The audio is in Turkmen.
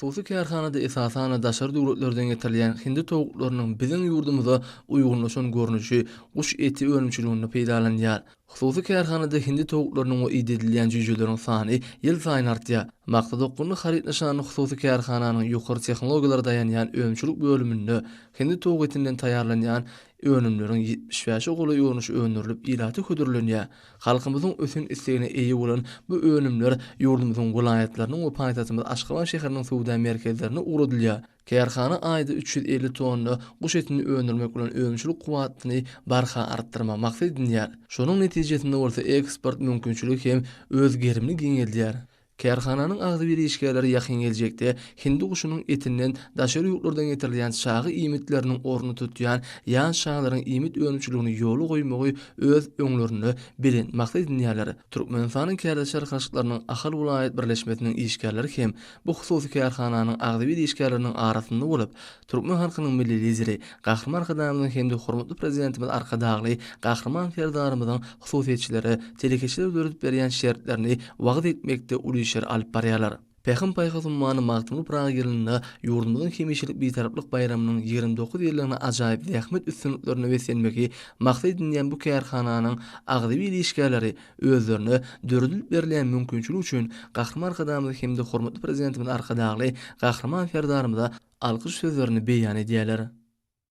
Hususy kärhanada esasan-da daşary döwletlerden getirilýän hindi towuklarynyň biziň ýurdumyza uýgunlaşan görnüşi guş eti önümçiliginde peýdalanylýar. Hususy kärhanada hindi towuklarynyň we idedilýän jüýjeleriň sany ýylsaýyn artýar. Maksat okgunly haryt nyşanly hususy kärhananyň ýokary tehnologiýalara daýanýan önümçilik bölüminde hindi towuk etinden taýýarlanýan önümleriň 75-e golaý görnüşi öndürilip ilata hödürlenýär. Halkymyzyň ösen islegine eýe bolan bu önümler ýurdumyzyň welaýatlarynyň we paýtagtymyz Aşgabat şäheriniň söwda merkezlerine ugradylýar. Kärhana aýda 350 tonna guş etini öndürmek bilen önümçilik kuwwatyny barha artdyrmagy maksat edinýär. Şonuň netijesinde bolsa eksport mümkinçiligi hem öz gerimini giňeldýär. Kärhananyň agzybir işgärleri ýakyn geljekde hindi guşunyň etinden daşary ýurtlardan getirilýän çaga iýmitleriniň ornuny tutýan ýaş çagalaryň iýmit önümçiligini ýola goýmagy öz öňlerinde belent maksat edinýärler. Türkmenistanyň Kärdeşler arkalaşyklarynyň Ahal welaýat birleşmesiniň işgärleri hem bu hususy kärhananyň agzybir işgärleriniň arasynda bolup, türkmen halkynyň Milli Lideri Gahryman Arkadagymyzyň hem-de hormatly Prezidentimiz Arkadagly Gahryman Serdarymyzyň hususyýetçilere, telekeçilere döredip berýän şertlerini wagyz etmekde uly işleri alyp barýarlar. Pähim-paýhas ummany Magtymguly Pyragy ýylynda ýurdumyzyň hemişelik Bitaraplyk baýramynyň 29 ýyllygyna ajaýyp zähmet üstünliklerine beslenmegi maksat edinýän bu kärhananyň agzybir işgärleri özlerine döredilip berilýän mümkinçilik üçin Gahryman Arkadagymyza hem-de hormatly Prezidentimiz Arkadagly Gahryman Serdarymyza alkyş sözlerini beýan edýärler.